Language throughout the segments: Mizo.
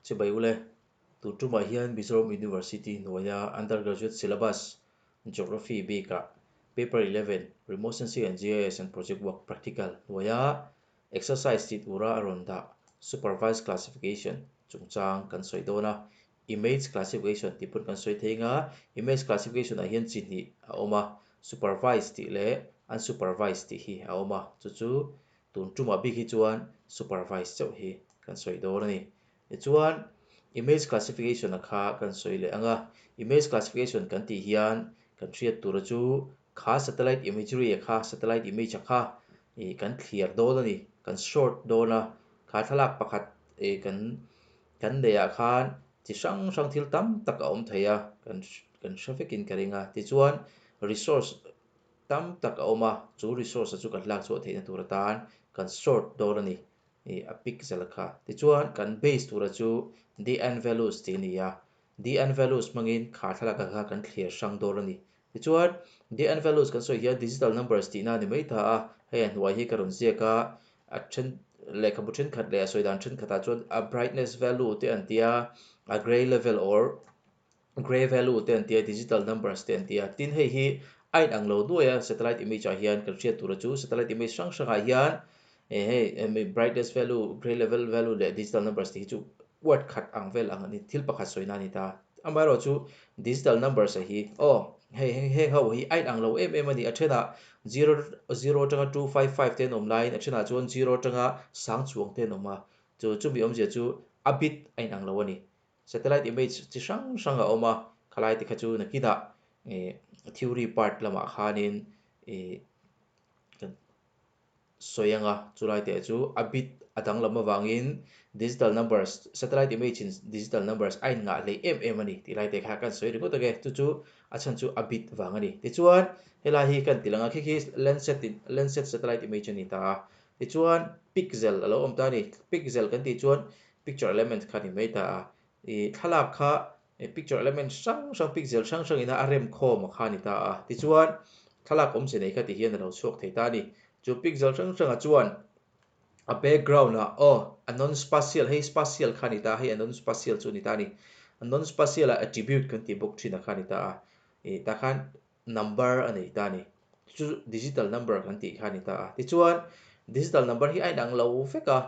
Chibai ule, tun tumah hian Mizoram University hnuaia Undergraduate Syllabus, Geography bikah Paper 11, Remote Sensing and GIS and Project Work Practical hnuaia Exercise tih tura a rawn dah Supervised Classification chungchang kan sawi dawn a. Image Classification tih pawn kan sawi thei anga, Image Classification ah hian chi hnih a awm a, Supervised tih leh Unsupervised tih hi a awm a, chu chu Tun tumah bik hi chuan supervise chauh hi kan sawi dawn a ni. Tichuan, image classification a kha kan sawi leh ang a. Image classification kan tih hian kan hriat tura chu kha satellite imagery a kha, satellite image a kha ih kan thliar dawn a ni, kan sort dawn a. Kha thlalak pakhat ih kan kan neih ah khan chi hrang hrang thil tam tak a awm thei a, kan kan hre vekin ka ring a. Tichuan, resource tam tak a awm a, chu resource a chu kan lak chhuah theihna tur atan kan sort dawn a ni, ih a pixel kha. Tichuan kan base tura chu dn values tih a ni a, dn values hmangin kha thlalak kha kan thliar hrang dawn a ni. Tichuan dn values kan sawi hian digital numbers tihna a ni mai ta a, hei a hnuai hi ka rawn ziak a, a then lehkhabu thenkhat leh a sawi dan thenkhatah chuan a brightness value te an ti a, a grey level or Grey value te an tia, digital numbers te an tia. Tin hei hi a inang lo nuai a, satellite image ah hian kan hriat tura chu satellite image hrang hrang ah hian eh hei brightness value, grey level value leh digital numbers te hi chu word khat ang vel ang a ni, thil pakhat sawina a ni ta. Amaherawh chu digital numbers a hi aw hei heng ho hi a inang lo em em a ni, a thenah zero zero atanga 255 te an awm laiin a thenah chuan zero atanga sang chuang te an awm a, chu chumi awmzia chu a bit a inang lo a ni. Satellite image chi hrang hrang a awm a, khalai te kha chu nakinah ih theory part lamah khanin ih kan sawi ang a, chulai te chu a bit a danglam avangin digital numbers satellite image in digital numbers a in ngah hleih em em a ni tih lai te kha kan sawi ringawt ang e, chu chu a chhan chu a bit vang a ni. Tichuan helai hi kan ti lang a, khi khi landsat in landsat satellite image a ni ta a, tichuan pixel a lo awm ta a ni, pixel kan tih chuan Picture element kha ni mai ta a, ih thlalak kha picture element hrang hrang pixel hrang hrang ina a rem khawm a kha ni ta a, tichuan thlalak awmze nei kha ti hian a lo chhuak thei ta a ni. Chu pixel hrang hrang ah chuan a background ah aw a non spatial hei spatial kha ni ta a, hei a non spatial chu a ni ta a ni. A non spatial ah attribute kan tih bawk thin a kha ni ta a, ih tah khan number a nei ta a ni. Chu digital number kan tih kha a ni ta a, tichuan digital number hi a inang lo vek a,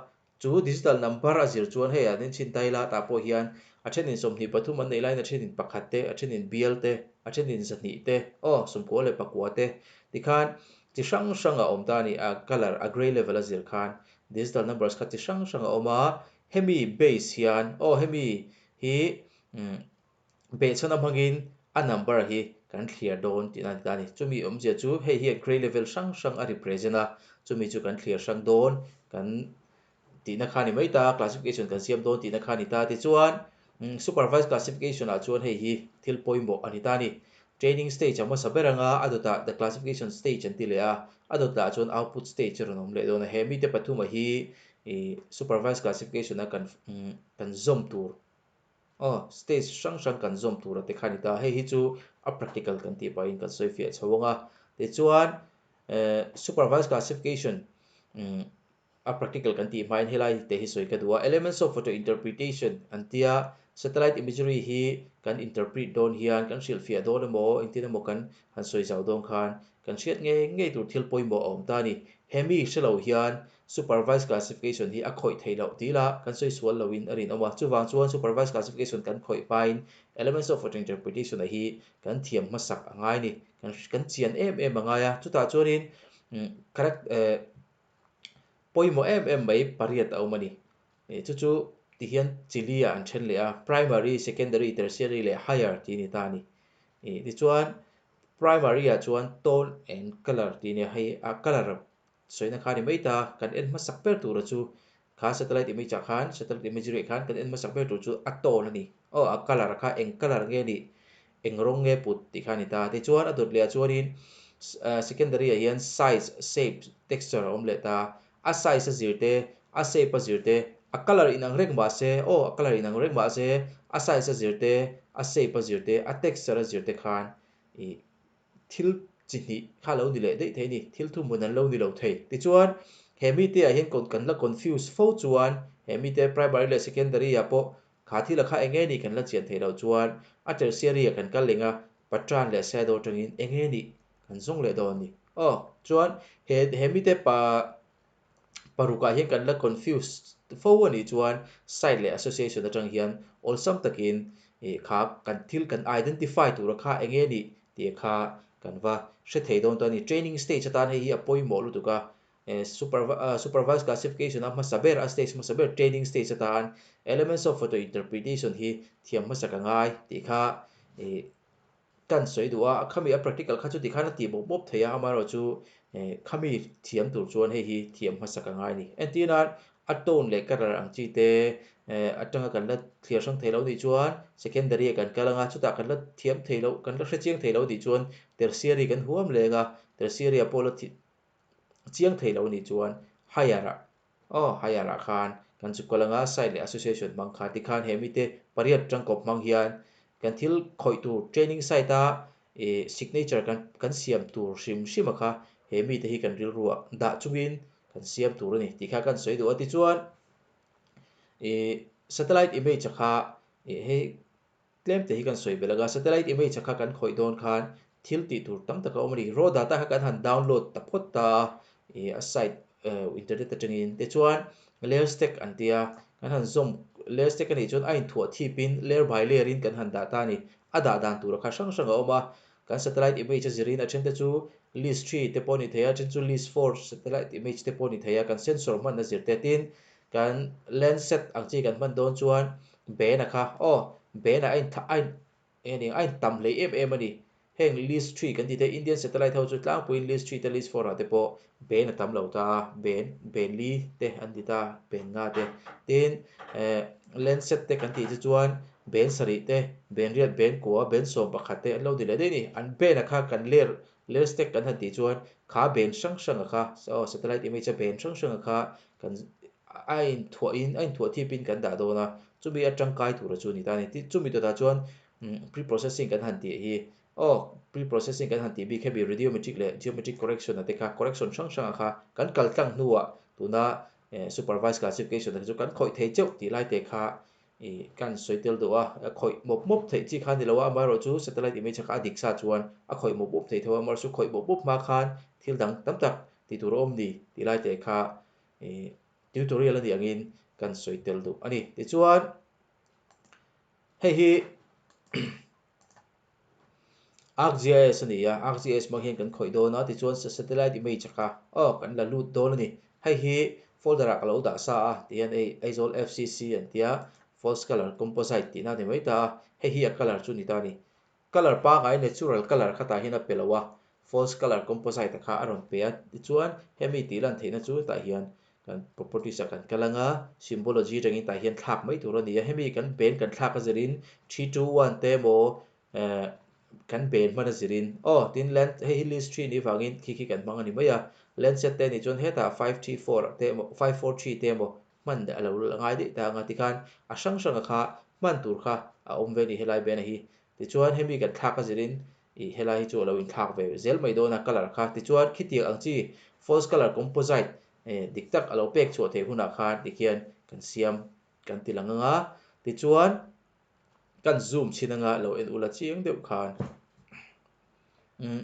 Chu digital number a zir chuan hei an inchhin ta ila tah pawh hian a thenin 23 an neih laiin a thenin pakhat te, a thenin bial te, a thenin zahnih te, aw 99 te tikhan chi hrang hrang a awm ta a ni. A colour, a grey level a zir khan digital numbers kha chi hrang hrang a awm a, hemi base hian aw hemi hi behchhan a hmangin a number hi kan thliar dawn tihna a ni ta a ni. Chumi awmzia chu hei hian grey level hrang hrang a represent a, chumi chu kan thliar hrang dawn kan tihna kha a ni mai ta, classification kan siam dawn tihna kha a ni ta. Tichuan supervised classification ah chuan hei hi thil pawimawh a ni ta a ni. Training stage a hmasa ber anga a dawtah the classification stage an ti leh a, a dawt lah chuan output stage a rawn awm leh dawn a. He mite pathuma hi supervised classification a kan kan zawm tur Aw, stage hrang hrang kan zawm tur a te kha a ni ta. Hei hi chu a practical kan tih pahin kan sawi fiah chho ang a. Tichuan, eh, supervised classification umm a practical kan tih hmain helai te hi sawi ka duh a. Elements of photo interpretation an tia, satellite imagery hi kan interpret dawn hian kan hrilhfiah dawn emaw engtin emaw kan han sawi zau dawn khan kan hriat ngei ngei tur thil pawimawh a awm ta a ni. Hemi hre lo hian Supervised classification hi a khawih theih loh tih lah kan sawi sual loin a rinawm a. Chuvang chuan supervised classification kan khawih hmain elements of photo interpretation a hi kan thiam hmasak a ngai a ni. Kan kan chian em em a ngai a. Chutah chuanin correct eh pawimawh em em mai pariat a awm a ni. Chu chu tihian chili ah an then leh a, primary, secondary, tertiary leh higher tih a ni ta a ni. Tichuan primary ah chuan tone and colour tih a ni a, hei a colour Sawina kha a ni mai ta, kan en hmasak ber tura chu kha satellite image ah khan, satellite imagery ah khan kan en hmasak ber tur chu a tone a ni. Aw a colour kha eng colour nge nih, eng rawng nge put tih kha a ni ta. Tichuan a dawt leh ah chuanin secondary ah hian size, shape, texture a awm leh ta. A size a zir te, a shape a zir te, a colour inang reng mah se, aw a colour inang reng mah se, a size a zir te, a shape a zir te, a texture a zir te khan ih Thil chi hnih kha lo ni leh daih thei a ni, thil thuhmun an lo ni lo thei. Tichuan, he mite ah hian kan la confuse fo chuan he mite primary leh secondary ah pawh Kha thil a kha eng nge nih kan la chian theih loh chuan a tertiary ah kan kal leng a, Patran leh Shadow atangin eng nge nih kan zawng leh dawn a ni. Aw, chuan he he mite pa parukah hian kan la confuse fo a nih chuan site leh association atang hian awlsam takin ih kha kan thil kan identify tura kha eng nge nih tih kha kan va hre thei dawn ta a ni. Training stage atan hei hi a pawimawh lutuk a, Supervised classification a hmasa ber, a stage hmasa ber training stage atan elements of photo interpretation hi thiam hmasa ka ngai tih kha ih kan sawi duh a, khami a practical kha chu tikhan a tih bawp bawp thei a, amaherawhchu khami thiam tur chuan hei hi thiam hmasa ka ngai a ni. Entir nan a tone leh color ang chi te atanga kan la thliar hrang thei lo nih chuan secondary ah kan kal anga chutah kan la thiam thei loh kan la hrechiang thei lo nih chuan tertiary kan huam leng a, tertiary ah pawh la chiang thei lo nih chuan higher ah aw higher ah khan kan chu kal anga site leh association hmang kha tikhan he mite pariat tangkawp hmang hian kan thil khawih tur training site a ih signature kan kan siam tur hrim hrim a kha he mite hi kan rilru ah dah chungin kan siam tur a ni tih kha kan sawi duh a tichuan ih satellite image a kha ih hei Tlem te hi kan sawi belh anga satellite image a kha kan khawih dawn khan thil tih tur tam tak a awm a ni. Raw data kha kan han download ta phawt ta a, ih a site internet atangin. Tichuan layer stack an tia kan han zawm layer stack a nih chuan a inthuah thipin layer by layer in kan han dah ta a ni. A dah dan tur a kha hrang hrang a awm a, kan satellite image a zirin a then te chu list 3 te pawh a ni thei a, a then chu list 4 satellite image te pawh a ni thei a, kan sensor hmanna zir te tin Kan Landsat ang chi kan hman dawn chuan Bena kha aw Bena a in a in eng eng a in tam hlei em em a ni. Heng list 3 kan tih te Indian satellite ho chu tlangpuiin list 3 te list 4 ah te pawh Ben a tam lo ta a, Ben Ben li te an ti ta Ben nga te. Tin eh Landsat te kan tih chu chuan Ben sarih te Ben riat Ben kua Ben 11 te an lo ni leh daih a ni. An Bena kha kan ler layer stack kan han tih chuan kha Ben hrang hrang a kha aw satellite image a Ben hrang hrang a kha kan a inthuahin a inthuah thipin kan dah dawn a, chumi a tangkai tura chu a ni ta a ni. Tin, chumi dawtah chuan pre-processing kan han tih hi aw pre-processing kan han tih bik hemi radiometric leh geometric correction a te kha correction hrang hrang a kha kan kal tlang hnuah tuna supervised classification te chu kan khawih thei cheuh tih lai te kha ih kan sawi tel duh a, a khawih mawp mawp theih chi kha a ni lo a, amaherawh chu satellite image a kha a dik sa chuan a khawih mawp mawp theih tho a, amaherawh chu khawih mawp mawp hma khan thil dang tam tak tih tur a awm ni tih lai te kha ih tutorial a nih angin kan sawi tel duh a ni. Tichuan hei hi ArcGIS a ni a, ArcGIS hmang hian kan khawih dawn a, tichuan satellite image a kha aw kan la lut dawn a ni. Hei hi folder ah ka lo dah sa a tihian hei Aizawl FCC an tia false colour composite tihna a ni mai ta a, hei hi a colour chu a ni ta a ni. Colour pangngai natural colour kha tah hian a pe lo a, false colour composite a kha a rawn pe a, tichuan hemi tih lan theihna chu tah hian kan properties ah kan kal anga symbology atangin tah hian thlak mai tur a ni a, hemi kan ben kan thlak a zirin 3 2 1 te emaw eh kan ben hman a zirin aw tin land hei hi list 3 nih vangin khi khi kan hmang a ni mai a, landsat te nih chuan hetah 5 3 4 te emaw 5 4 3 te emaw hman a lo ngai daih ta anga tikhan a hrang hrang a kha hman tur kha a awm ve a ni helai ben a hi tichuan hemi kan thlak a zirin ih helai hi chu a lo inthlak ve zel mai dawn a colour kha tichuan khitiang ang chi false colour composite eh dik tak a lo pek chhuah theih hunah khan tikhian kan siam kan ti lang anga tichuan kan zoom chhin anga lo en ula chiang deuh khan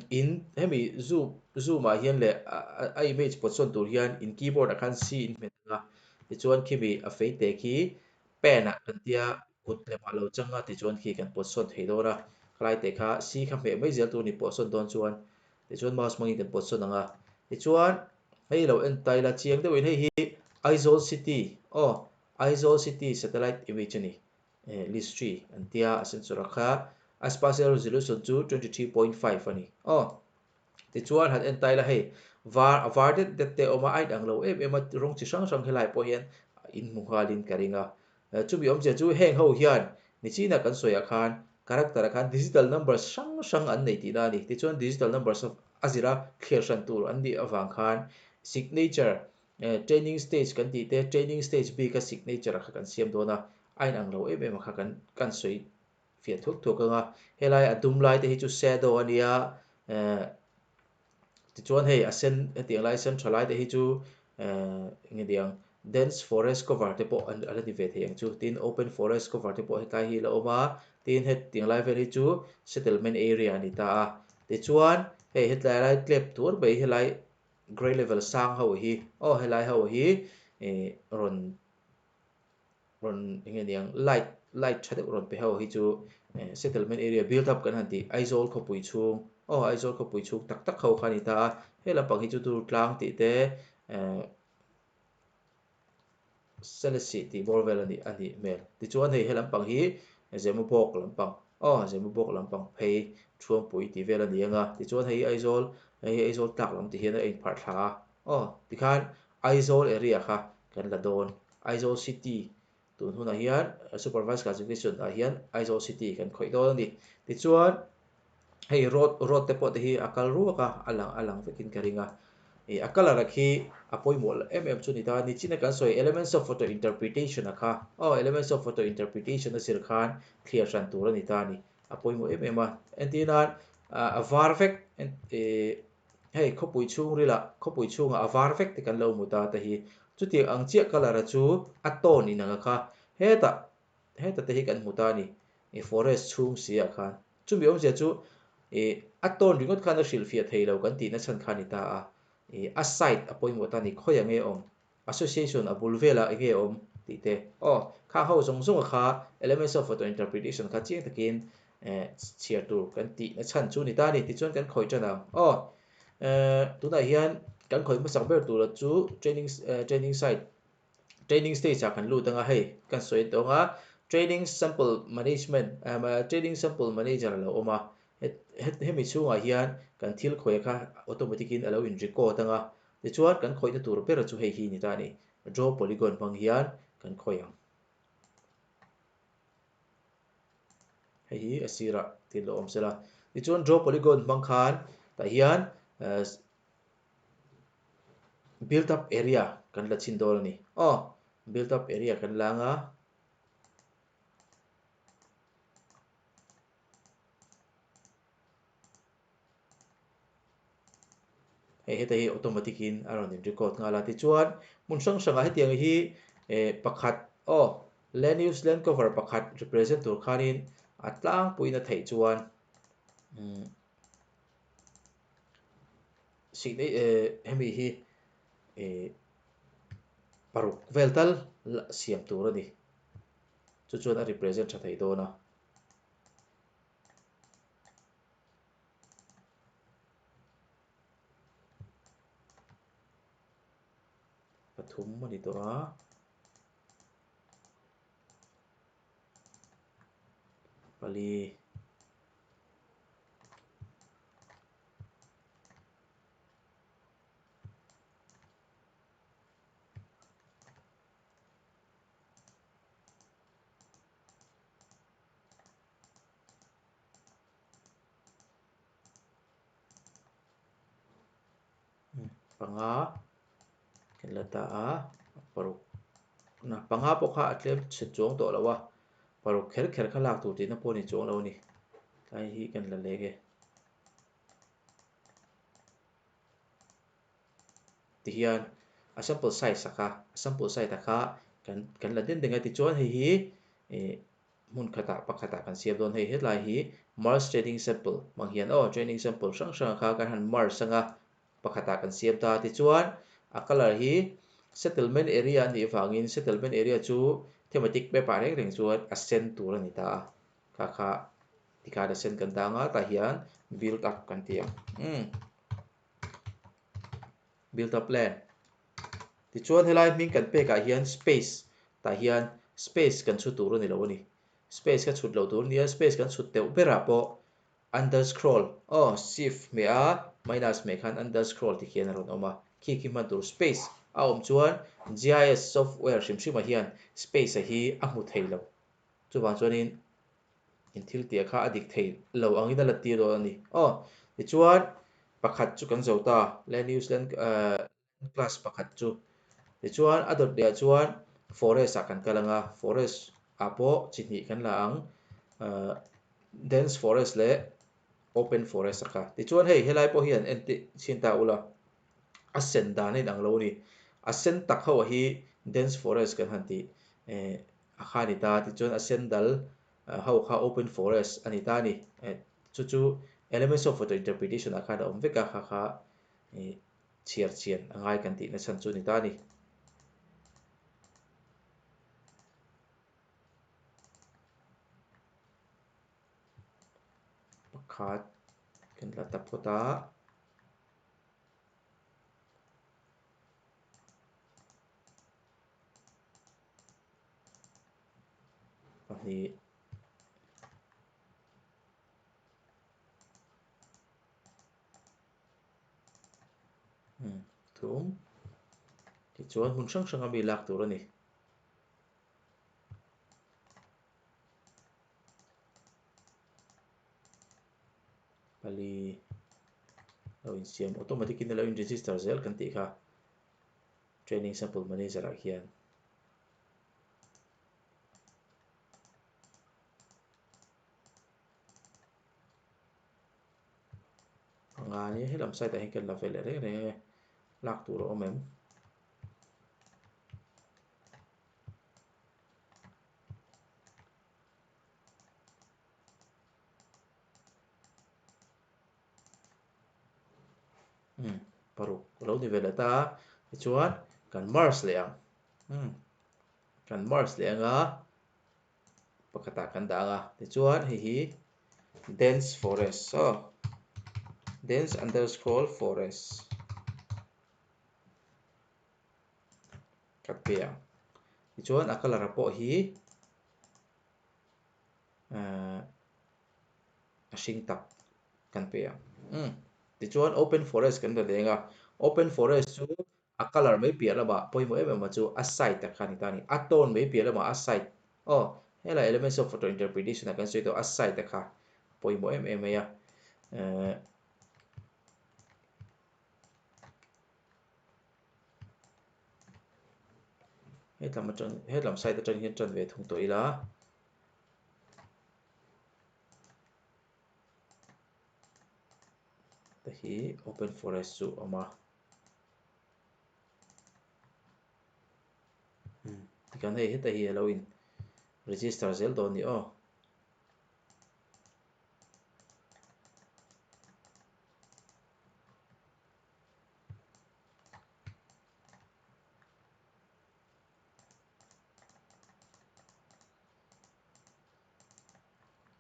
in hemi zoom zoom ah hian leh a image pawt sawn tur hian in keyboard ah khan C in hmet anga tichuan khimi a fei te khi pen ah kan tia kut lem ah lo chang a tichuan khi kan pawt sawn thei dawn a khalai te kha C kha hmeh mai zel tur a ni pawh sawn dawn chuan tichuan mouse hmangin kan pawt sawn ang a tichuan hei lo en ta ila chiang deuhin hei hi Aizawl city aw Aizawl city satellite image a ni. List 3 an tia a sensor a kha a spatial resolution chu 23.5 a ni aw tichuan han en ta ila hei var a var det det te a awm a a inang lo em em a rawng chi hrang hrang helai pawh hian in hmu nghalin ka ring a chumi awmzia chu heng ho hian nichina kan sawiah khan character ah khan digital numbers hrang hrang an nei tihna a ni tichuan digital numbers a zira thliar hran tur an nih avang khan signature Training stage kan tih te, training stage bika signature a kha kan siam dawn a, a inang lo em em a kha kan kan sawi fiah thuak thuak ang a. Helai a dum lai te hi chu shadow a nia, tichuan hei a sen hetiang lai sen tha lai te hi chu eng nge niang Dense forest cover te pawh a la ni ve thei ang chu. Tin, open forest cover te pawh hetlai hi a la awm a, tin hetiang lai vel hi chu settlement area a ni ta a. Tichuan, hei hetlai lai tlep tur mai helai grey level sang ho hi aw helai ho hi ih rawn rawn eng nge niang light light tha deuh rawn pe ho hi chu settlement area build up kan han tih Aizawl khawpui chhung aw Aizawl khawpui chhung tak tak ho kha a ni ta a, he lampang hi chu Durtlang tih te eh Selesih tih bawr vel a nih a nih hmel. Tichuan hei he lampang hi Zemabawk lampang aw Zemabawk lampang phei Thuampui tih vel a ni ang a, tichuan hei hi Aizawl hei hi Aizawl tlak lam ti hian a inpharh thla a aw tikhan Aizawl area kha kan la dawn Aizawl city tun hunah hian supervised classification ah hian Aizawl city kan khawih dawn a ni. Tichuan hei road road te pawh te hi a kal ruak a a lang a lang vekin ka ring a ih a colour a khi a pawimawh loh em em chu ni ta nichina kan sawi elements of photo interpretation a kha aw elements of photo interpretation a zir khan thliar hran tur a ni ta a ni a pawimawh em em a entir nan a var vek ih hei khawpui chhungril ah khawpui chhungah a var vek te kan lo hmu ta te hi chutiang ang chiah colour a chu a tone inang a kha hetah heta te hi kan hmu ta a ni ih forest chhung si ah khan chumi awmzia chu ih a tone ringawt khan a hrilhfiah thei lo kan tihna chhan kha a ni ta a ih a side a pawimawh ta a ni khawiah nge awm association a bul velah eng nge awm tih te aw khang ho zawng zawng a kha elements of photo interpretation kha chiang takin eh chhiar tur kan tihna chhan chu a ni ta a ni tichuan kan khawih tan ang aw eh tunah hian kan khawih hmasak ber tura chu training training site Training stage ah kan lut anga hei kan sawi tawng a training sample management training sample manager a lo awm a hemi chhungah hian kan thil khawih kha automatic in a lo in record anga tichuan kan khawihna tur ber chu hei hi ni ta a ni draw polygon hmang hian kan khawih ang hei hi a sirah thil lo awm sela tichuan draw polygon hmang khan tah hian Built up area kan la chhin dawn a ni. Aw, built up area kan la anga. Hei heta hi automatic in a rawn in record nghal a. Tichuan hmun hrang hrangah hetiang hi eh pakhat aw land use land cover pakhat represent tur khanin a tlangpuiin a theih chuan umm Sih eh hemi hi eh paruk vel tal siam tur a ni. Chu chuan a represent tha thei dawn a. Pathum a ni tawh a. Pali. Panga kan la ta a paruk na panga pawh kha a tlem chhe chuang tawh lo a paruk kher kher kha lak tur tihna pawh a ni chuang lo a ni tlai hi kan la lek e tihian a sample size a kha a sample size a kha kan kan la den deng a tichuan hei hi ih hmun khatah pakhatah kan siam dawn hei hetlai hi merge training sample hmang hian aw training sample hrang hrang kha kan han merge anga pakhatah kan siam ta tichuan a colour hi settlement area a nih vangin settlement area chu thematic map ah reng reng chuan a sen tur a ni ta a kha kha tikhan a sen kan dang a tah hian build up kan ti ang umm build up plan tichuan helai hming kan pek ah hian space tah hian space kan chhut tur a ni lo a ni space kha chhut loh tur a ni a space kan chhut deuh berah pawh under scroll aw shift hmeh a minus hmeh khan under scroll ti khian a rawn awm a khi khi hman tur space a awm chuan G_I_S software hrim hrim ah hian space a hi a hmu thei lo chuvang chuanin in thil tih kha a dik thei lo angin a la tir dawn a ni aw tichuan pakhat chu kan zo ta land use land eh class pakhat chu tichuan a dawt leh ah chuan forest ah kan kal ang a forest ah pawh chi hnih kan la ang ah dense forest leh open forest a kha tichuan hei helai pawh hian en tih chhin ta ula a sen dan a inang lo a ni a sen tak ho hi Dense forest kan han tih a kha a ni ta. Tichuan a sen dal ho kha open forest a ni ta a ni. Chu chu elements of photo interpretation ah khan a awm vek a, kha kha chhiar chian a ngai kan tihna chhan chu a ni ta a ni. Pakhat kan la ta phawt a. Pahnih. Thum. Tichuan hmun hrang hranga mi lak tur a ni. Pali lo insiam automatic in a lo in register zel kan tih kha training sample manager ah khian. Anga ni helam side ah hian kan la ve leh reng reng e lak tur a awm em. Umm paruk a lo ni ve leh ta a tichuan kan merge leh ang umm kan merge leh ang a pakhatah kan dah ang a tichuan hei hi dense forest aw dense underscore forest ka pe ang tichuan a colour a pawh hi ahh a hring tak kan pe ang umm tichuan open forest kan la leng a open forest chu a colour mai piah lamah pawimawh em em a chu a side ah khan a ni ta a ni a tone mai piah lamah a side aw helai elements of photo interpretation ah kan sawi tawh a side a kha pawimawh em em mai a ehh. Hetlam atang hetlam side atang hian tan ve thung tawh ila. Te hi open forest chu a awm a. Tikhan hei heta hi a lo in register zel dawn a ni aw.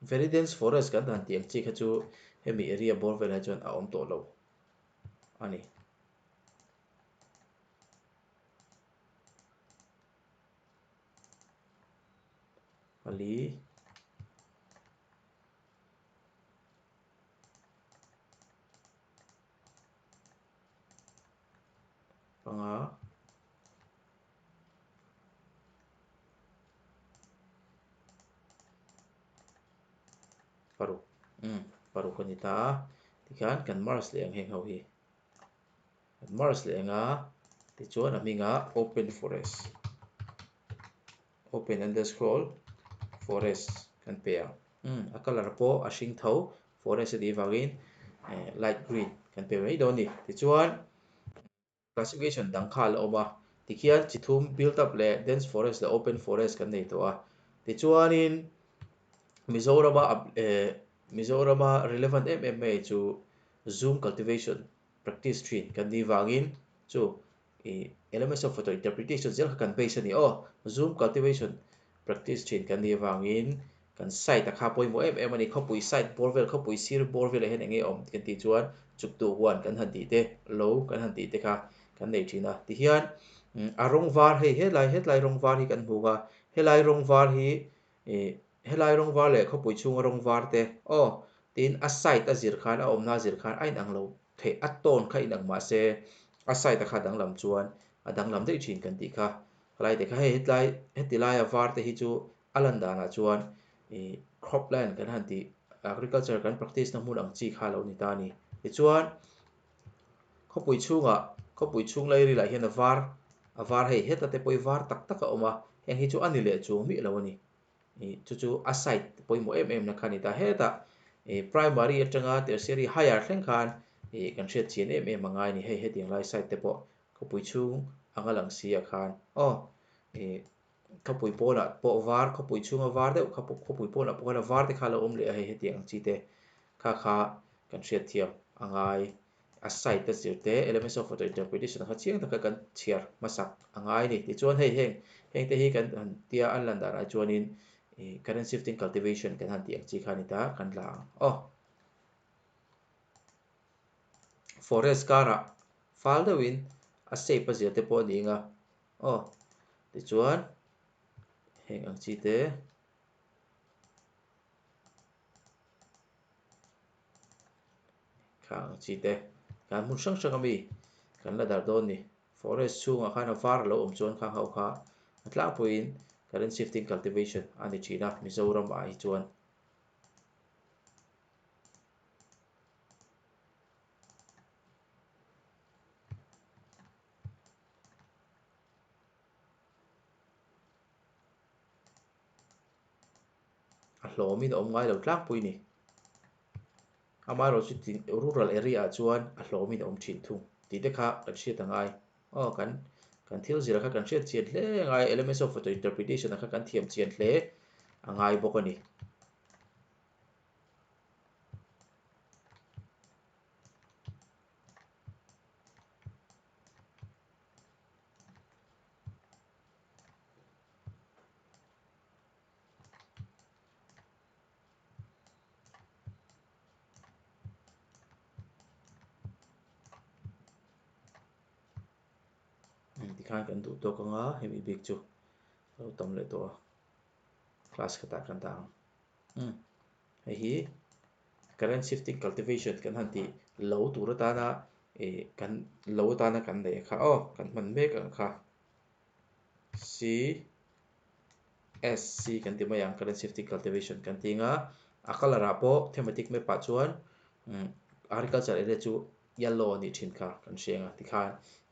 Very dense forest kan han tih ang chi kha chu hemi area bawr velah hi chuan a awm tawh lo a ni. Pali. Panga. Paruk umm paruk a ni ta a tikhian kan merge leh ang heng ho hi kan merge leh ang a tichuan a hmingah open forest open underscore forest kan pe ang umm a colour pawh a hring tho forest a nih avangin eh light green kan pe mai dawn a ni tichuan. Classification dang kha a la awm a, tikhian chi thum built up leh dense forest leh open forest kan nei tawh a. Tichuanin Mizorama Mizorama relevant em em mai chu zoom cultivation practice thin kan nih vangin chu ih elements of photo interpretation zel kha kan base a ni aw. Zoom cultivation practice thin kan nih vangin Kan site a kha pawimawh em em a ni. Khawpui site bawr vel, khawpui sir bawr velah hian eng nge awm kan tih chuan chuktuah huan kan han tih te, lo kan han tih te kha kan nei thin a. Tihian a rawng var hei helai hetlai rawng var hi kan hmu a, helai rawng var hi ih helai rawng var leh khawpui chhunga rawng var te aw tin a site a zir khan a awmna a zir khan a inang lo theih a tone kha inang mah se a site a kha danglam chuan a danglam daih thin kan tih kha. Helai te kha hei hetlai heti laia var te hi chu A lan danah chuan ih crop land kan han tih agriculture kan practice na hmun ang chi kha a lo ni ta a ni. Tichuan khawpui chhungah khawpui chhung lai rilah hian a var a var hei heta te pawh hi var tak tak a awm a, heng hi chu a ni leh chuang miah lo a ni. Ih chu chu a side pawimawh em em na kha a ni ta. Hetah ih primary atanga tertiary higher thleng khan ih kan hriat chian em em a ngai a ni. Hei hetiang lai side te pawh khawpui chhung anga lang si ah khan aw. Ih khawpui pawnah pawh var khawpui chhunga var deuh kha khawpui pawnah pawh khan a var te kha a lo awm leh a hei hetiang ang chi te kha kha kan hriatthiam a ngai. A site a zir te elements of photo interpretation kha chiang taka kan chhiar hmasak a ngai a ni. Tichuan hei heng heng te hi kan han tia an lan danah chuanin ih current shifting cultivation kan han tih ang chi kha a ni ta kan la ang aw. Forest karah fal deuhin a shape a zir te pawh a ni ang a aw. Tichuan heng ang chi te. Kha ang chi te kan hmun hrang hrang ami kan la darh dawn ni. Forest chhungah khan a var a lo awm chuan khang ho kha a tlangpuiin current shifting cultivation a ni thin a Mizoram ah hi chuan. A hlawmin a awm ngai lo tlangpui ni. Amaherawhchu tin rural area ah chuan a hlawmin a awm thin thung tih te kha kan hriat a ngai. Aw kan kan thil zir kha kan hriat chian hle a ngai elements of photo interpretation kha kan thiam chian hle a ngai bawk a ni. Tikhan kan duh tawk anga hemi bik chu lo tam leh tawh a class khatah kan dah ang hei hi current shifting cultivation kan han tih lo tur atana ih kan lo atana kan neih kha aw kan hman mek ang kha C SC kan ti mai ang current shifting cultivation kan ti anga a colour ah pawh thematic map ah chuan agriculture area chu yellow a nih thin kha kan hria anga tikhan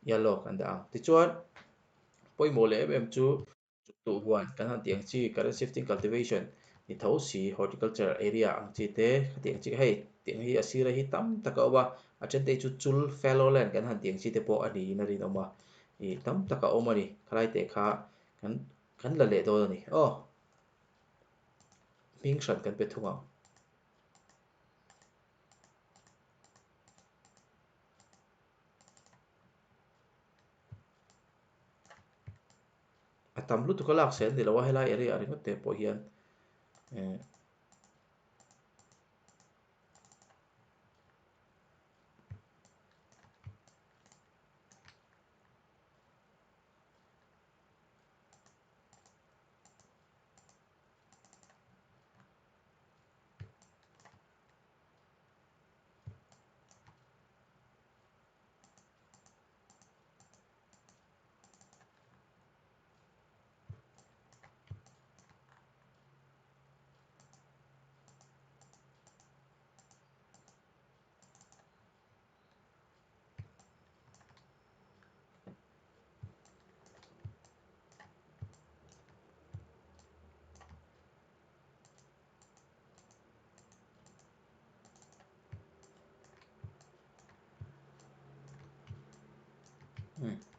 yellow kan dah ang tichuan pawimawh leh em em chu Chuktuh huan kan han tih ang chi current shifting cultivation ni tho si horticulture area ang chi te khati ang chi hei tiang hi a sira hi tam tak a awm a a then te hi chu chul fallow land kan han tih ang chi te pawh a niin a rinawm a ih tam tak a awm a ni khalai te kha kan kan la leh dawn a ni aw hming hran kan pe thung ang. A tam lutuk a lak sel ni lo a helai area ah ringawt te pawh hian eh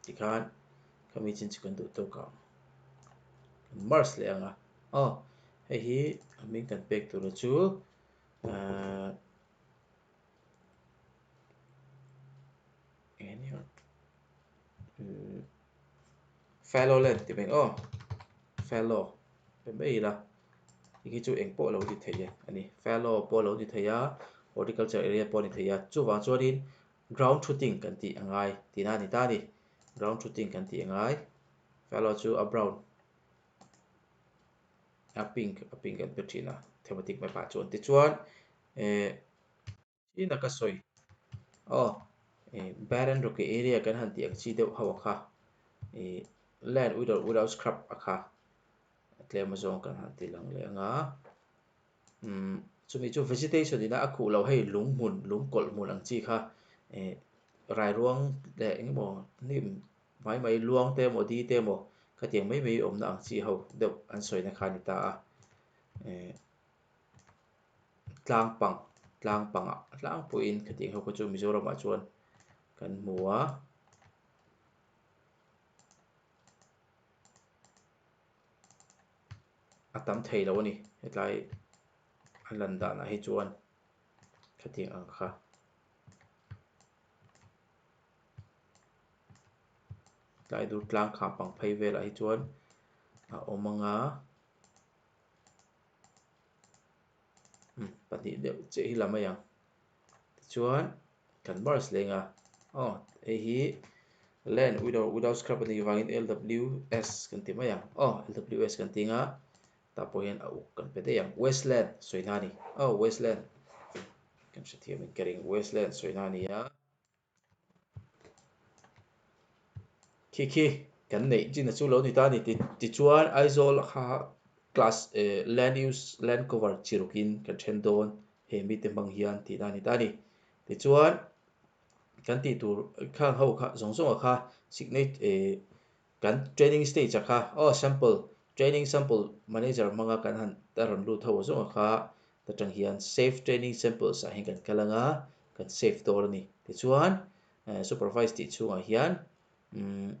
Tikhan khami chin chu kan duh tawk ang kan merge leh ang a aw hei hi a hming kan pek tura chu ahh eng ania Fellow land ti mai aw fellow pe mai ila hei hi chu eng pawh lo ti thei a ni fellow pawh lo ti thei a horticulture area pawh a ni thei a chuvang chuanin ground shooting kan tih a ngai tihna a ni ta a ni ground shooting kan tih a ngai fellow chu a brown a pink a pink kan pe thin a thematic map ah chuan tichuan eh. Tin a ka sawi aw ih barren rocky area kan han tih ang chi deuh ho a kha ih land with or without scrub a kha tlem azawng kan han ti lang leh ang a umm chumi chu vegetation ina a khuh loh hei lung hmun lung kawlh hmun ang chi kha ih rairuang leh eng emaw hnim mai mai luang te emaw di te emaw khatiang mai mai awmna ang chi ho deuh an sawina kha a ni ta a ih. Tlang pang tlang pangah tlangpuiin khatiang ho kha chu Mizoramah chuan kan hmu a. A tam thei lo a ni. Hetlai a lan danah hi chuan khatiang ang kha. Tlai dur tlang kham pang phei velah hi chuan a awm ang a. Pahnih deuh chiah hi la mai ang. Tichuan kan merge leng a. Aw hei hi land without without scrub a nih vangin LWS kan ti mai ang. Aw LWS kan ti ang a. Tah pawh hian a uk kan pe daih ang. Wasteland sawina a ni. Aw wasteland kan hrethiam in ka ring. Wasteland sawina a ni a. Khi khi kan neih chin a chu lo ni ta a ni. Tichuan Aizawl kha class land use land cover chi rukin kan then dawn he mite hmang hian tihna a ni ta a ni. Tichuan kan tih tur khang ho kha zawng zawng ah kha signature Kan training stage a kha aw sample training sample manager hmanga kan han a rawn lut ho zawng a kha ta tang hian save training samples ah hian kan kal anga kan save dawn a ni. Tichuan supervise tih chhungah hian umm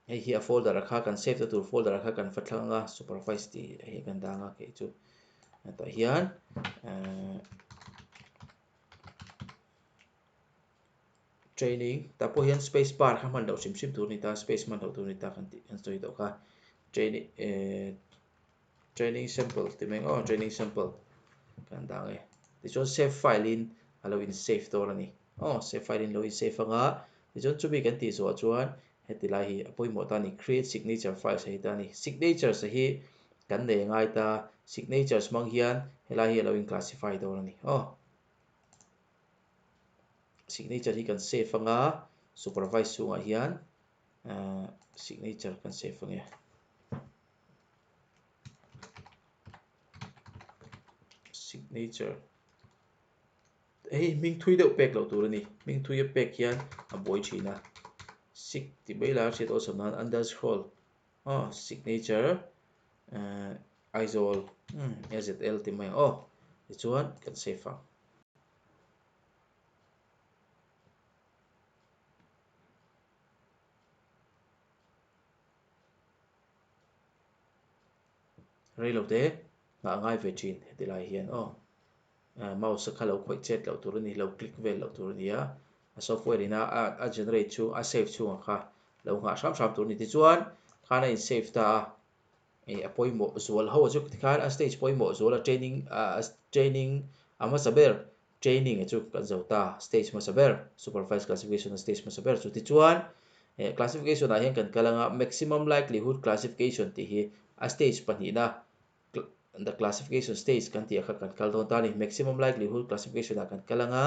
hei hi a folder a kha kan save na tur folder a kha kan va thlang anga supervise tih hi kan dang a kei chu tah hian ehh Training tah pawh hian space bar kha hman loh hrim hrim tur a ni ta space hman loh tur a ni ta kan tih kan sawi tawh kha training eh training sample tih mai ang aw training sample kan dang e tichuan save file in a lo in save dawn a ni aw save file in lo in save anga tichuan chumi kan tih zawh chuan heti lai hi a pawimawh ta a ni create signature files a hi ta a ni signatures a hi kan nei a ngai ta signatures hmang hian helai hi a lo in classify dawn a ni aw. Signature hi kan save anga supervise chhungah hian signature kan save ange. Signature hei hming thui deuh pek loh tur a ni. Hming thui a pek hian a buai thin a. Sig tih mai la hriat awlsam nan underscore aw signature Aizawl AZL tih mai ang aw tichuan kan save ang. Rei lo te nghah ngai ve thin heti lai hian aw mouse a kha lo khawih chet loh tur a ni lo click vel loh tur a ni a a software in a a generate chhung a save chhungah kha lo nghah hram hram tur a ni tichuan khan a in save ta a ih a pawimawh zual ho chu tikhan a stage pawimawh zual a training ah training a hmasa ber training chu kan zo ta stage hmasa ber supervised classification a stage hmasa ber chu tichuan eh classification ah hian kan kal anga maximum likelihood classification tih hi a stage pahnihna the classification stage kan tih ah kha kan kal dawn ta a ni maximum likelihood classification ah kan kal anga.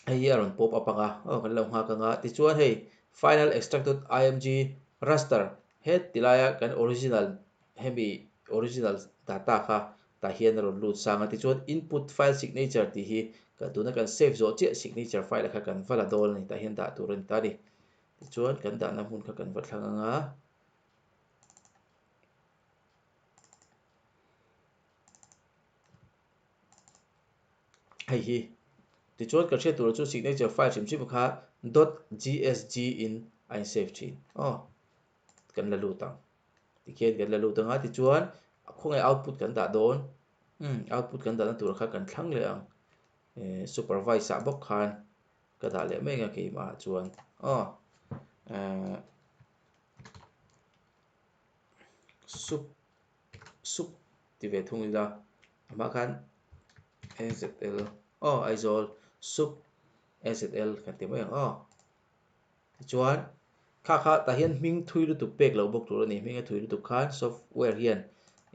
Hei hi a rawn pop up ang a, aw kan lo nghak ang a, tichuan hei final extracted img raster het ti laia kan original hemi original data kha tah hian a rawn lut sang a, tichuan input file signature tih hi kan tuna kan save zawh chiah signature file kha kan va la dawn a ni tah hian dah tur a ni ta a ni, tichuan kan dahna hmun kha kan va thlang ang a. Hei hi tichuan ka hriat tur chu signature file hrim hrim kha dot gsg in a in save thin aw kan la lut ang tikhian kan la lut ang a tichuan khawnge output kan dah dawn um output kan dahna tur kha kan thlang leh ang eh supervise ah bawk khan ka dah leh mai ang a keimah ah chuan aw eh sup sup ti ve thung ila amah khan AZL aw Aizawl sup AZL kan ti mai ang aw tichuan kha kha tah hian hming thui lutuk pek loh bawk tur a ni hming a thui lutuk khan software hian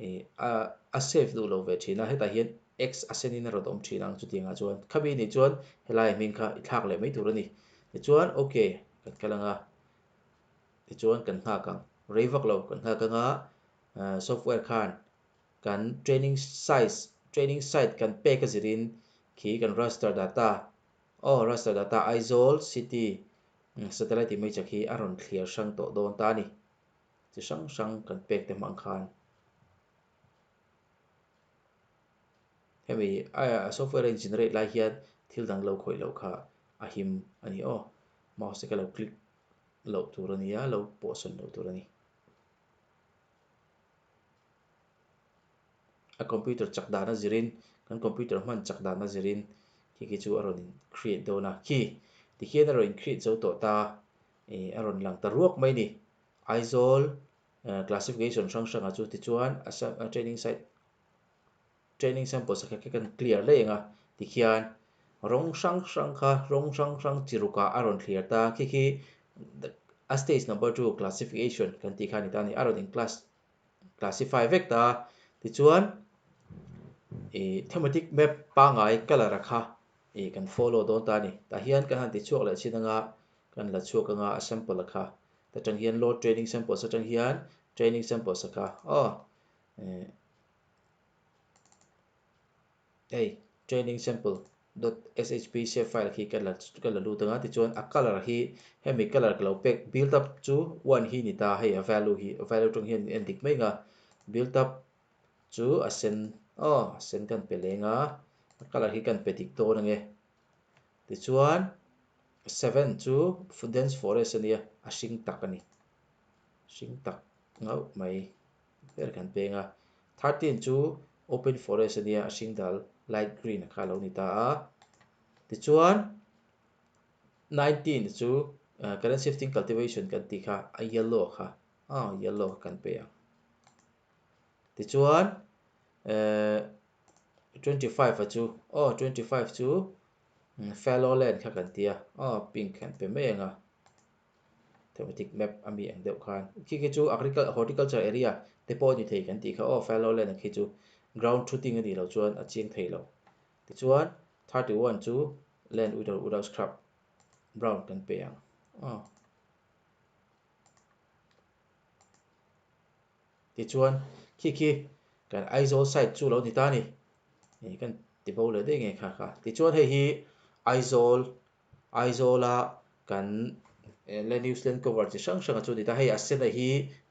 ih a a save duh lo ve thin a hetah hian x a sen in a rawn awm thin ang chutiang ah chuan khami nih chuan helai hming kha i thlak leh mai tur a ni tichuan okay kan kal ang a tichuan kan nghak ang rei vak lo kan nghak ang a software khan kan training size training site kan pek a zirin khi kan raster data aw raster data Aizawl city satellite image ah khi a rawn thliar hrang tawh dawn ta a ni chi hrang hrang kan pek te hmang khan hemi a software a in generate lai hian thil dang lo khawih loh kha a him a ni aw mouse te kha lo click loh tur a ni a lo pawhsawn loh tur a ni. A computer chak dan a zirin kan computer hman chak dan a zirin khi khi chu a rawn in create dawn a. Khi tikhian a rawn in create zo tawh ta ih a rawn lang ta ruak mai a ni. Aizawl classification hrang hrang ah chu tichuan a training site training samples kha kan clear daih ang a tikhian rawng hrang hrang kha rawng hrang hrang chi ruk ah a rawn thlir ta khi khi a stage number two classification kan tih kha a ni ta a ni a rawn in class classify vek ta tichuan ih thematic map pangngai colour a kha ih kan follow dawn ta a ni tah hian kan han ti chhuak leh chin anga kan la chhuak anga a sample a kha ta tang hian load training samples atang hian training samples a kha aw eh Hei training sample dot shp shape file khi ka la ka la lut anga tichuan a colour hi hemi colour ka lo pek build up chu one hi ni ta hei a value hi a value atang hian en dik mai anga build up chu a sen aw a sen kan pe leng a a colour hi kan pe dik dawn ange tichuan seven chu dense forest ania a hring tak a ni hring tak ngauh mai. Ber kan peng a, 13 chu open forest a nia a hring dal light green a kha lo ni ta a, tichuan 19 chu current shifting cultivation kan tih kha a yellow kha a yellow kha kan pe ang. Tichuan 25 a chu aw 25 chu fallow land kha kan tia aw pink kan pe mai ang a. Thematic map a mi ang deuh khan khi khi chu agriculture horticulture area te pawh a ni thei kan tih kha aw fallow land khi chu ground truthing a nih loh chuan a chiang thei lo tichuan 31 chu land with or without scrub brown kan pe ang aw tichuan khi khi kan Aizawl side chu lo ni ta a ni kan ti bo leh daih nge kha kha tichuan hei hi Aizawl Aizawla kan land use land cover chi hrang hrang a chu ni ta. Hei a sena hi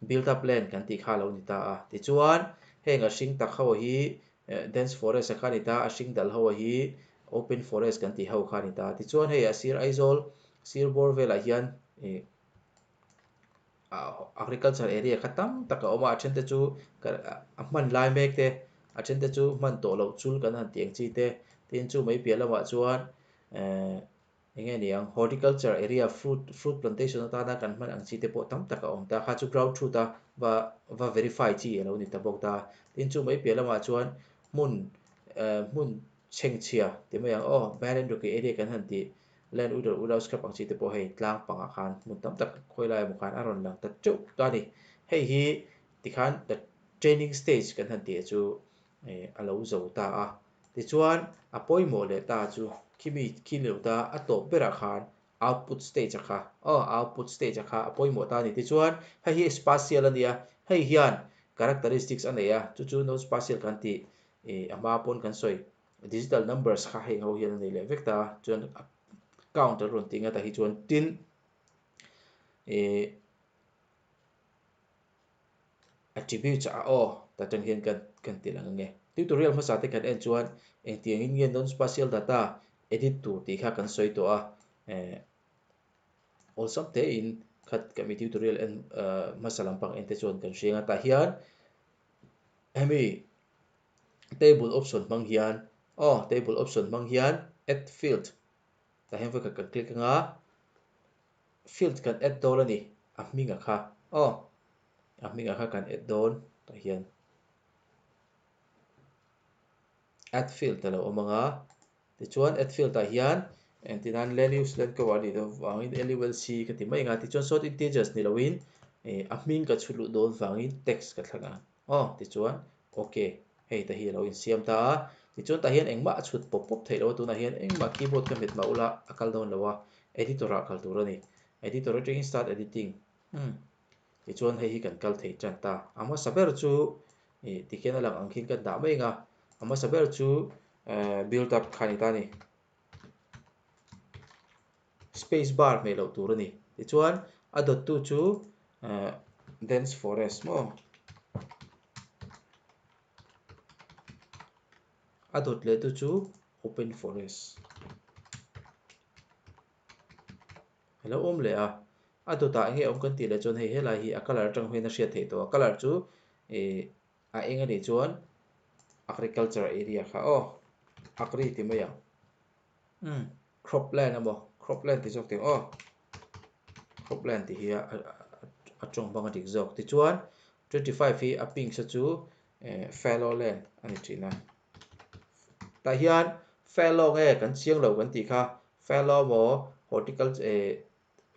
built up land kan tih kha a lo ni ta a. Tichuan heng a hring tak ho hi dense forest a kha a ni ta, a hring dal ho hi open forest kan tih ho kha a ni ta. Tichuan hei a sir Aizawl sir bawr velah hian ih agriculture area kha tam tak a awm a, a then te chu a hman lai mek te, a then te chu hman tawh loh chul kan han tih ang chi te, tin chu mai piah lamah chuan eh eng nge ni ang horticulture area fruit fruit plantation atana kan hman ang chi te pawh tam tak a awm ta kha chu ground truth a va va verify chi a lo ni ta bawk ta tin chu mai piah lamah chuan hmun eh hmun chhengchhia ti mai ang aw barren rocky area kan han tih land with or without scrub ang chi te pawh hei tlang pangah khan hmun tam tak khawi lai emaw khan a rawn lang ta teuh ta a ni hei hi tikhan the training stage kan han tih chu eh a lo zo ta a. Tichuan, a pawimawh leh ta chu khimi khi leuh ta a tawp berah khan output stage a kha, aw output stage a kha a pawimawh ta a ni. Tichuan, hei hi spatial a nia, hei hian characteristics a nei a, chu chu non spatial kan tih ih a hma pawn kan sawi digital numbers kha heng ho hian a nei leh vek ta a, chuan count an rawn tih ngat ah hi chuan tin ih attributes ah aw tah atang hian kan kan ti lang ange. Tutorial hmasa te kan en chuan engtiang in nge non-spatial data edit tur tih kha kan sawi tawh a, eh awlsam te in khat kan mi tutorial en hmasa lampang en te chuan kan hriang a, tah hian hemi table option hmang hian aw table option hmang hian add field tah hian vawikhat kan click anga field kan add dawn a ni a hming a kha aw a hming a kha kan add dawn tah hian add field a lo awm ang a tichuan add field ah hian engtin nan land use land cover a nih loh vangin lulc ka ti mai ang a tichuan short integers ni loin ih a hming ka chhut luh dawn vangin text ka thlang ang aw tichuan ok hei te hi a lo insiam ta a tichuan tah hian engmah a chhut pawp pawp theih loh a tunah hian engmah keyboard ka hmet mah ula a kal dawn lo a editor ah kal tur a ni editor atangin start editing umm tichuan hei hi kan kal thei tan ta a hmasa ber chu ih tikhian a lang ang khian kan dah mai ang a a hmasa ber chu eh build up kha a ni ta a ni space bar hmeh loh tur a ni tichuan a dawttu chu eh dense forest maw a dawt leh tu chu open forest a lo awm leh a a dawtah eng nge awm kan tih leh chuan hei helai hi a colour atang hian a hriat theih tawh a colour chu ih a eng a nih chuan. Agriculture area kha aw agri ti mai ang umm crop land emaw crop land ti zawk teh aw crop land tih hi a tawng hmang a dik zawk tichuan 25 hi a pink sa chu fallow land a ni thin a tah hian fallow nge kan chiang lo kan tih kha fallow maw horticulture eh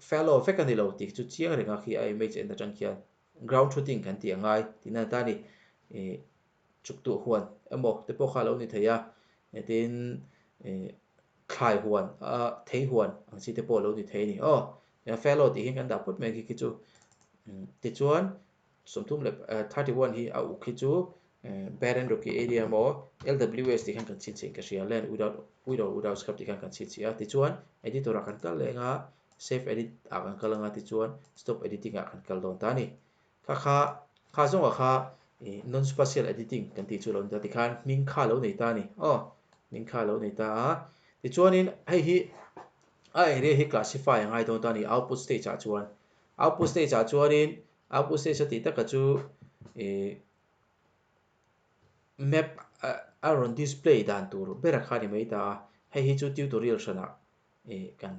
fallow vek a ni lo tih chu chiang reng a khi a image en atang khian ground shooting kan tih a ngai tihna a ni ta a ni ih chuktuah huan emaw te pawh kha a lo ni thei a tin ih thlai huan a thei huan ang chi te pawh a lo ni thei a ni aw fallow tih hi kan dah phawt mai khi khi chu tichuan 30 leh 31 hi a uk khi chu barren rocky area emaw LWS tih khan kan chhinchhiah ka hria land without without without scrub tih khan kan chhinchhiah a tichuan editor ah kan kal leh anga save edit ah kan kal anga tichuan stop editing ah kan kal dawn ta a ni kha kha kha zawnga kha non spatial editing kan tih chu lo ni ta tikhan hming kha lo nei ta a ni aw hming kha lo nei ta a tichuanin hei hi a area hi classify a ngai dawn ta a ni output stage ah chuan output stage ah chuanin output stage a tih taka chu ih map a rawn display dan tur ber a kha ni mai ta a hei hi chu tutorial hranah ih kan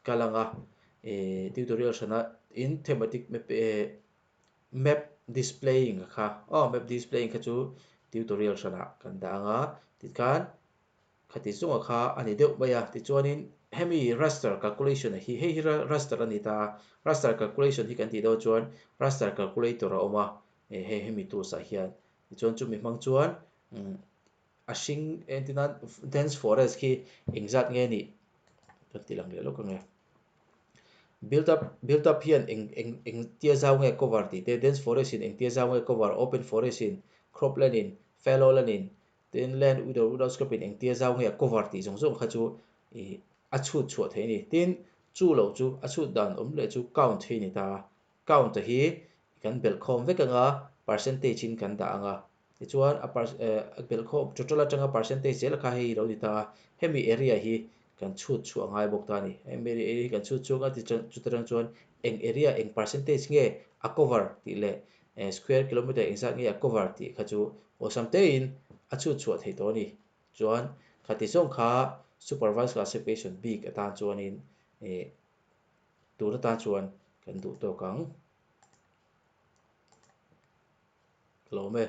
kal ang a ih tutorial hrana in thematic map eh map displaying a kha aw map displaying kha chu tutorial hranah kan dah ang a tikhan khati chunga kha a ni deuh mai a tichuanin hemi raster calculation hi hei hi raster a ni ta a raster calculation hi kan tih dawn chuan raster calculator a awm a eh hei hemi tools ah hian tichuan chumi hmang chuan a hring entir nan dense forest khi engzat nge nih kan ti lang leh lawk ang e build up build up hian eng eng eng tia zau nge cover tih te dense forest in eng tia zau nge cover open forest in crop land in fallow land in tin land with or without scrub in eng tia zau nge a cover tih zawng zawng kha chu ih a chhut chhuah theih a ni tin chu lo chu a chhut dan awm leh chu count hi a ni ta a count a hi kan belh khawm vek anga percentage in kan dah anga Tichuan a a belh khawm total atanga percentage zel kha hei lo ni ta a, hemi area hi kan chhut chhuah a ngai bawk ta a ni. Hemi area hi kan chhut chhuak a chuta tang chuan eng area eng percentage nge a cover tih leh square kilometer engzat nge a cover tih kha chu awlsam tein a chhut chhuah theih tawh a ni. Chuan khati zawng kha supervised classification bik atan chuanin ih tun atan chuan kan duh tawk ang. Ka lawm e.